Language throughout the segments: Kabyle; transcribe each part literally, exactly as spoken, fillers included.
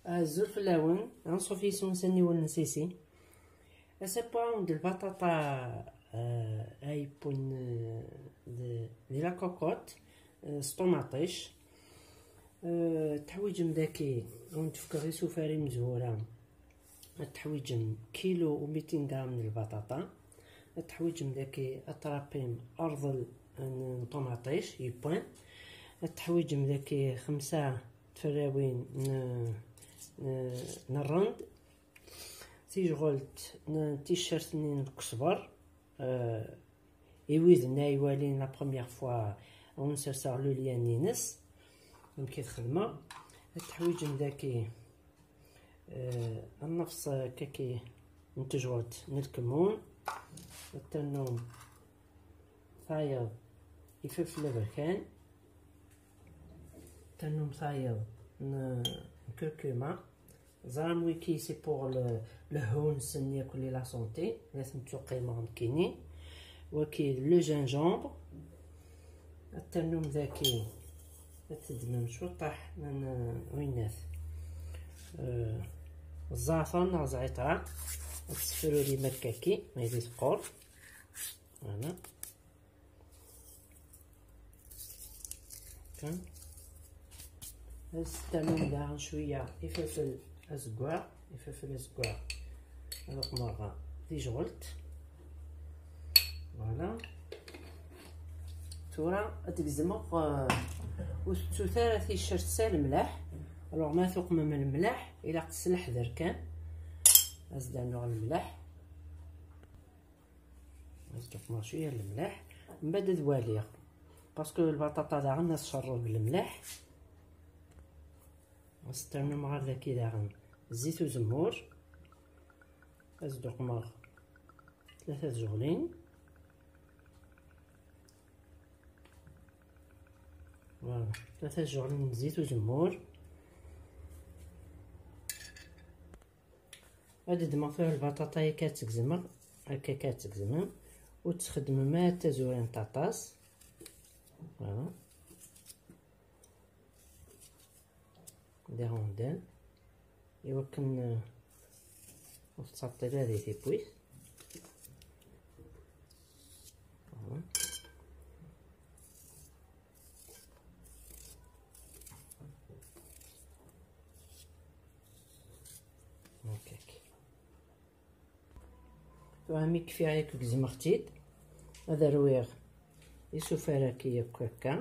Azul fell-awen, anṣuf yis-wen s aniwel n Sisi. Ass-a, wwiɣ-awen-d lbaṭaṭa, eh, ay yewwin, eh, d, di la cocotte, eh, s ṭumaṭic. Eh, teḥwiǧem daki, ad wen-d-fkeɣ isufar imezwura. Ad teḥwiǧem kilo u mitin gram n lbaṭaṭa. Ad teḥwiǧem daki atrapim rḍel n, n ṭumaṭic yewwan. Ad teḥwiǧem daki xemsa tferrawin n, n, n rrend. Tijɣelt n ticcert-nni n ukesber. Eh, i wid-nni ay iwalin la première fois, ad wen-serseɣ le lien-ines, amek i t-xedmeɣ. Ad teḥwiǧem daki, eh, nnefṣ kaki n tejɣelt n lkemmun, ad ternum tayeḍ ifelfel aberkan, ad ternum tayeḍ n, n curcuma, Ẓram wiki, c'est pour le, le houns-nni akk, la santé, la tettqimem nekkini. Waki le gingembre. Ad ternum daki, ad teddmem cwiṭaḥ n, n, winnat. Euh, ẓẓɛfer neɣ zɛitra. Ad tessefrurim akkaki, ma yella teqqur. Voilà. Kan. Ad s-ternum daɣen cwiya ifelfel azeggaɣ, ifelfel azeggaɣ ad uqmeɣ tijɣelt. Voilà. Tura ad d-gezmeɣ, euh, ur tettut ara ticcert s lemleḥ. Alors ma tuqmem lemleḥ, ilaq s leḥder kan. Ad s-d-rnuɣ lemleḥ. Ad s-d-uqmeɣ cwiya n lemleḥ, mbaɛd ad waliɣ, parce que lbaṭaṭa daɣen ad tcerreḍ lemleḥ. Ad s-ternum ɣer daki daɣen zzit uzemmur. Ad s-d-uqmeɣ tlata tjeɣlin. Voilà, tlata tjeɣlin n zzit uzemmur. Ad ddmeɣ tura lbaṭaṭa akka ad tt-gezmeɣ, akka akka ad tt-gezmem, ur tesxedmem ara tazurant aṭas. Voilà. Des rondelles. Iwakken, euh, ur tettɛeṭṭil ara di tewwit. Voilà. هكاك. Tura mi kfiɣ yakk gezmeɣ-tt-id, ad rwiɣ isufar-agi yakk akka.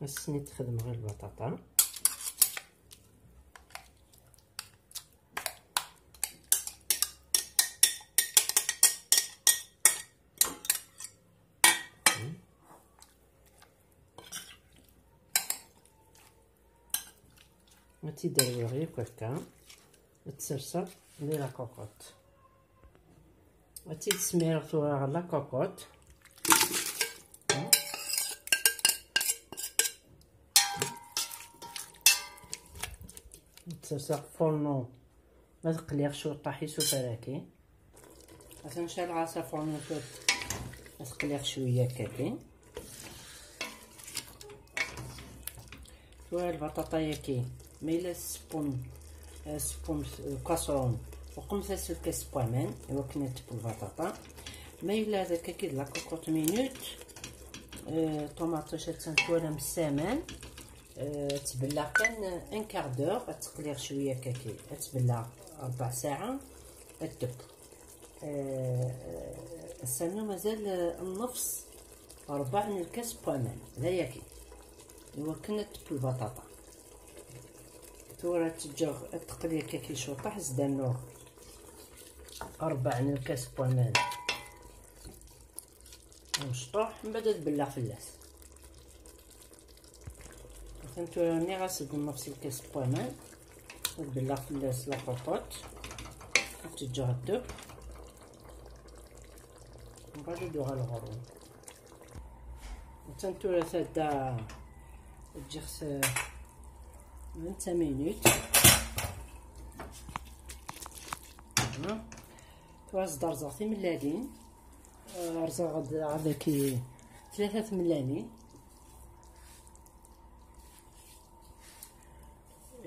Ass-nni d-xedmeɣ lbaṭaṭa. Ad tt-id-rwiɣ yakk akka, ad tt-serseɣ di la cocotte. Ad tt-id-smireɣ tura ɣer la cocotte. Ad tt-serseɣ furnu, ad qliɣ cwiṭaḥ isufar-agi. Atan cɛleɣ-as afurnu tura, ad qliɣ cwiya akka kan. Tura lbaṭaṭa-agi, ma yella tseppum, eh, tseppum, eh, kaṣrun, uqmet-as lkas n waman, iwakken ad teww lbaṭaṭa. Ma yella d akka kan d la cocotte minute, eh, ṭumaṭic attan twalam ssaman, eh, ad tbellaɣ kan un quart d'heure, ad teqliɣ cwiya akka kan, ad tbellaɣ rbeɛ ssaɛa, ad teww. Eh, ass-a mazal, eh, nnefṣ, rebɛa n lkas n waman, d ayagi. Iwakken ad teww lbaṭaṭa. Tura ad tt-ǧǧeɣ ad teqli akka kan cwiṭaḥ, ad s-d-rnuɣ rebɛa n lkas n waman amecṭuḥ, mbaɛd ad bellaɣ fell-as. Atan tura nniɣ-as-d nnefṣ lkas n waman, ad bellaɣ fell-as la cocotte, ad tt-ǧǧeɣ ad teww, mbaɛd ad d-uɣaleɣ ɣur-wen. Atan tura tadda ǧǧiɣ-t vingt minutes. Tura ad s-d-rẓeɣ timellalin. Rẓeɣ-d daki tlata tmellalin.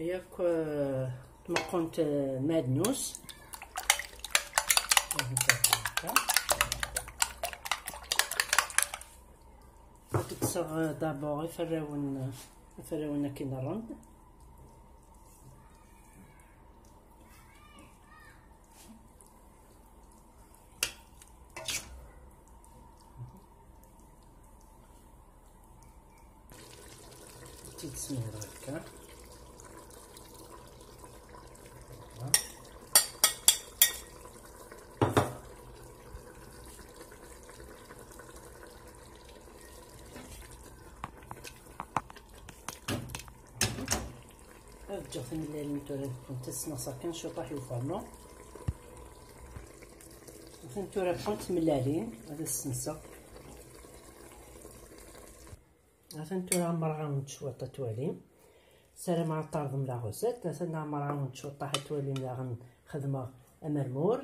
Yakk, eh, tmeqqunt, eh, madnus. Ad kkseɣ, eh, d'abord iferrawen, eh, iferrawen akin rrend. Tt-id-smireɣ akka. Ad ǧǧeɣ timellalin tura ad ffɣent, ad ssenɣseɣ kan ciṭuḥ i ufarnu. Atan tura ffɣent tmellalin, ad as-ssenseɣ. Atan tura ɛemmreɣ-awent cwiṭ ad twalim. Ssarameɣ ad terḍem la recette. Atan ɛemmreɣ-awent cwiṭ ad twalim daɣen xedmeɣ amermur.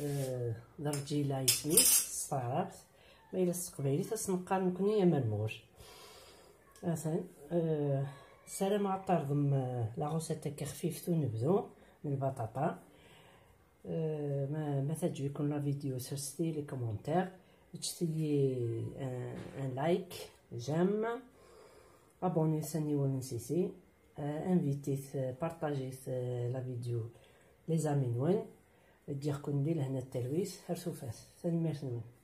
Eh, d rǧila isem-is s taɛrabt. Ma yella s teqbaylit ad s-neqqar nekni amermur. Atan, eh, ssarameɣ ad terḍem, eh, la recette akka xfift unebdu n lbaṭaṭa. Eh, ma, ma teɛǧeb-iken la vidéo, serset-iyi les commentaires, ǧǧet-iyi, eh, un like, j'aime, abonnez s aniwel n sisi, eh, invitez-t, eh, partagez-t, eh, la vidéo les amis-nwen, ǧǧiɣ-ken di lehna d talwit, ar tufat, tanemmirt-nwen.